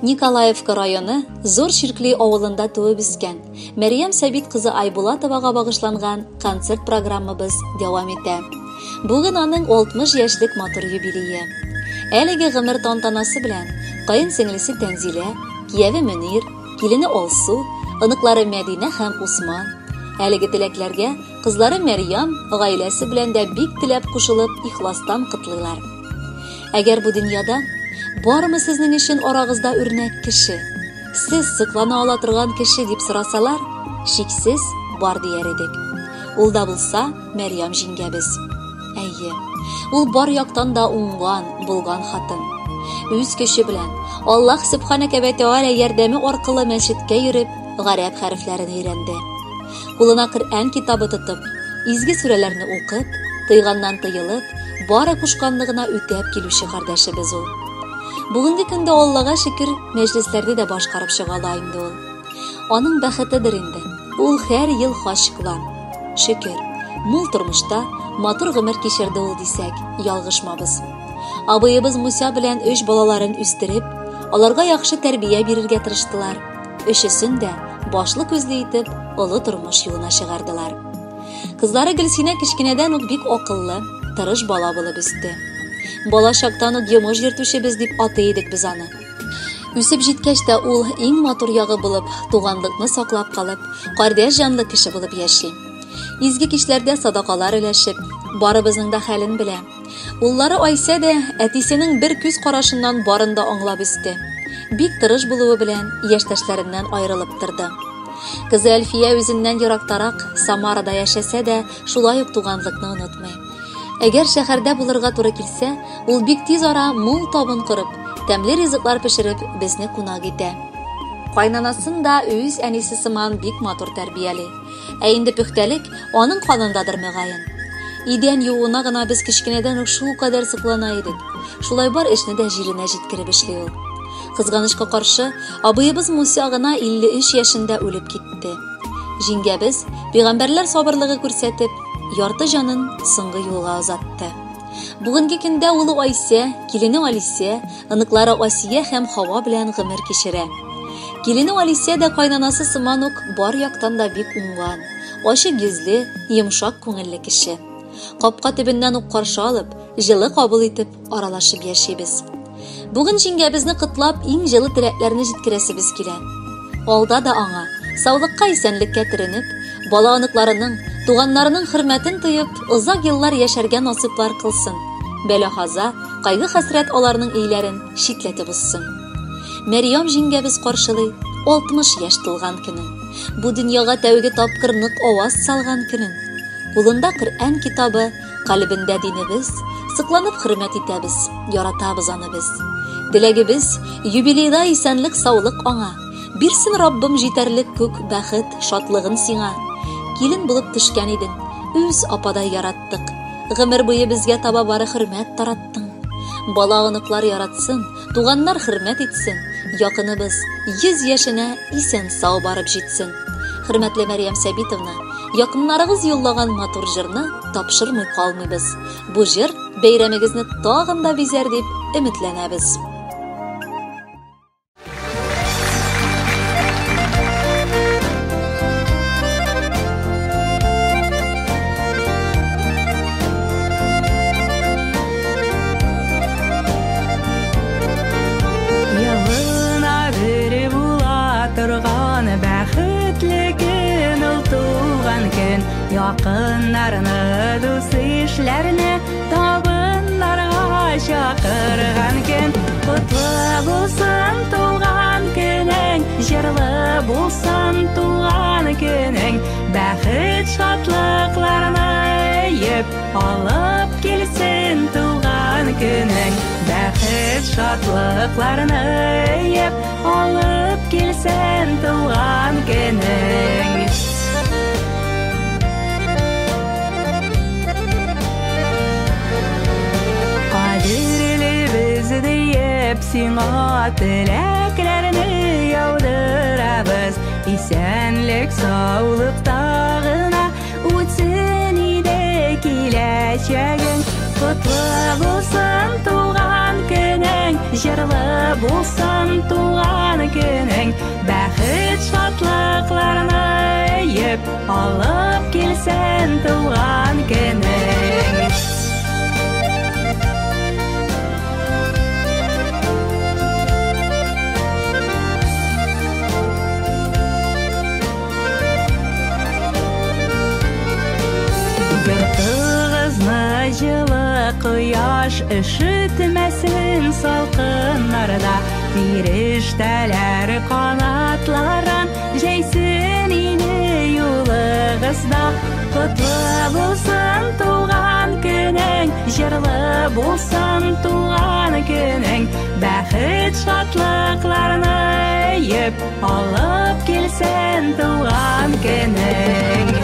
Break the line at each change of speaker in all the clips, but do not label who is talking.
Николаевка районы Зур Чиркли авылында туып үскән Мәрьям Сәбит кызы Айбулатовага багышланган концерт программабыз дәвам итә. Бүген аның 60 яшьлек матур юбилее. Әлеге гомер тантанасы белән каен сеңлесе Тәнзилә, кияве Мөнир, килене Алсу, оныклары Мәдинә һәм Усман. Әлеге теләкләргә кызлары Мәрьям гаиләсе белән дә бик теләп кушылып, ихластан котлыйлар. Әгәр бу дөньяда бармы сезнең өчен арагызда үрнәк кеше, сез соклана ала торган кеше дип сорасалар, шиксез бар дияр идек. Ул да булса Мәрьям җиңгәбез. Әйе, ул бар яктан да уңган, булган хатын. Үз көче белән, Аллаһ Сүбхәнәкә вә Тәгалә ярдәме аркылы мәчеткә йөреп, гарәп хәрефләрен өйрәнде. Кулына Коръән китабы тотып, изге сүрәләрне укып, тыйганнан тыелып, бары кушканны гына үтәп килүче кардәшебез ул. Бүгенге көндә Аллага шөкер, мәҗлесләрне дә башкарып чыга ала инде ул. Аның бәхетедер инде, ул һәр ел хаҗ кыла. Шөкер, мул тормышта матур гомер кичерде ул дисәк, ялгышмабыз. Абыебыз Муса белән өч балаларын үстереп, аларга яхшы тәрбия бирергә тырыштылар. Өчесен дә башлы күзле итеп, олы тормыш юлына чыгардылар. Кызлары Гөлсинә кечкенәдән үк бик акыллы, тырыш бала булып үсте. Бала чактан ук йомыш йөртүчебез дип атый идек без аны. Үсеп җиткәч тә ул иң матур ягы булып, туганлыкны саклап калып, кардәш җанлы кеше булып яши. Изге кичләрдә садакалар өләшеп, барыбызның да хәлен белә. Уллары Айсә дә әтисенең бер күз карашыннан барын да аңлап үсте. Бик тырыш булуы белән яшьтәшләреннән аерылып торды. Кызы Әлфия үзеннән ерактарак, Самарада яшәсә дә, шулай ук туганлыкны онытмый. Әгәр шәһәрдә булырга туры килсә, ул бик тиз ара мул табын корып, тәмле ризыклар пешереп, безне кунак итә. Кайнанасын да үз әнисе сыман бик матур тәрбияли. Ә инде пөхтәлек аның канындадыр мөгаен. Идән юуына гына без кечкенәдән үк шулкадәр соклана идек. Шулай бар эшне дә җиренә җиткереп эшли ул. Кызганычка каршы, абыебыз Муса гына 53 яшендә үлеп китте. Җиңгәбез, пәйгамбәрләр сабырлыгы күрсәтеп, ярты җанын соңгы юлга озатты. Бүгенге көндә улы Айсә, килене Алисә, оныклары Асия һәм Хава белән гомер кичерә. Килене Алисә дә кайнанасы сыман ук бар яктан да бик уңган, ачык йөзле, йомшак күңелле кеше. Капка төбеннән үк каршы алып, җылы кабул итеп, аралашып яшибез. Бүген җиңгәбезне котлап, иң җылы теләкләрне җиткерәсебез килә. Алда да аңа, саулыкка исәнлеккә төренеп, бала-оныкларының, туганнарының хөрмәтен тоеп, озак еллар яшәргә насыйплар кылсын. Бәла-каза, кайгы-хәсрәт аларның өйләрен читләтеп узсын. Мәрьям җиңгәбез каршылый 60 яшь тулган көнен. Бу дөньяга тәүге тапкыр нык аваз салган көнен. Кулында Коръән китабы, Калебендә динебез, сокланып хөрмәт итәбез, яратабыз аны без. Теләгебез, юбилейда исәнлек-саулык аңа. Бирсен Раббым җитәрлек күк бәхет, шатлыгын сиңа. Килен булып төшкән идең, үз ападай яраттык. Гомер буе безгә таба бары хөрмәт тараттың. Бала-оныклар яратсын, туганнар хөрмәт итсен, якыныбыз 100 яшенә исән-сау барып җитсен. Хөрмәтле Мәрьям Сәбитовна, якыннарыгыз юллаган матур җырны тапшырмый калмыйбыз. Бу җыр бәйрәмегезне тагын да бизәр дип өметләнәбез.
Елына бер була торган бәхетле көн ул туган көн. Якыннарны, дус-ишләрне табыннарга чакырган көн. Котлы булсын туган көнең, җырлы булсын туган көнең. Бәхет шатлыкларны өеп, алып килсен туган көнең. Бәхет шатлыкларны өеп, алып килсен туган көнең. Кадерлебез диеп сиңа теләкләрне яудырабыз. Исәнлек, саулыкта гына үтсен иде киләчәгең. Котлы булсын туган көнең, җырлы булсын туган көнең. Бәхет шатлыкларны өеп, алып килсен туган көнең. Йортыгызны җылы кояш өшетмәсен салкыннарда, фирештәләр канатларын җәйсен иде юлыгызда. Котлы булсын туган көнең, җырлы булсын туган көнең. Бәхет шатлыкларны өеп, алып килсен туган көнең.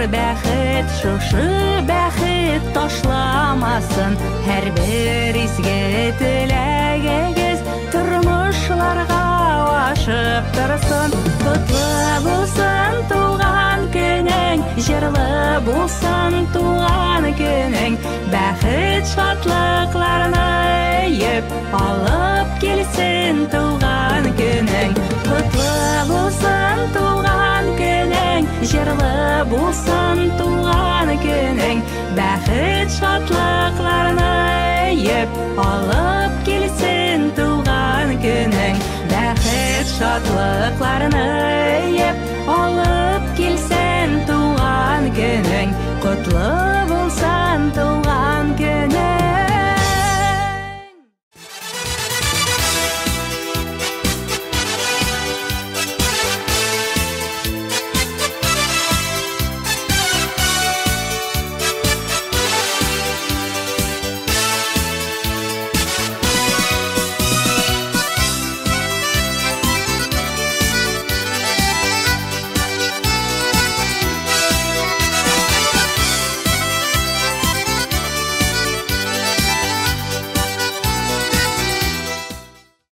Бәхет, шушы бәхет ташламасын, һәрбер изге теләгегез тормышларга ашып торсын. Котлы булсын туган көнең, җырлы булсын туган көнең. Бәхет шатлыкларны өеп, алып килсен туган көнең. Котлы булсын туган көнең, җырлы булсын туган көнең. Бәхет шатлыкларны өеп, алып килсен туган көнең. Бәхет шатлыкларны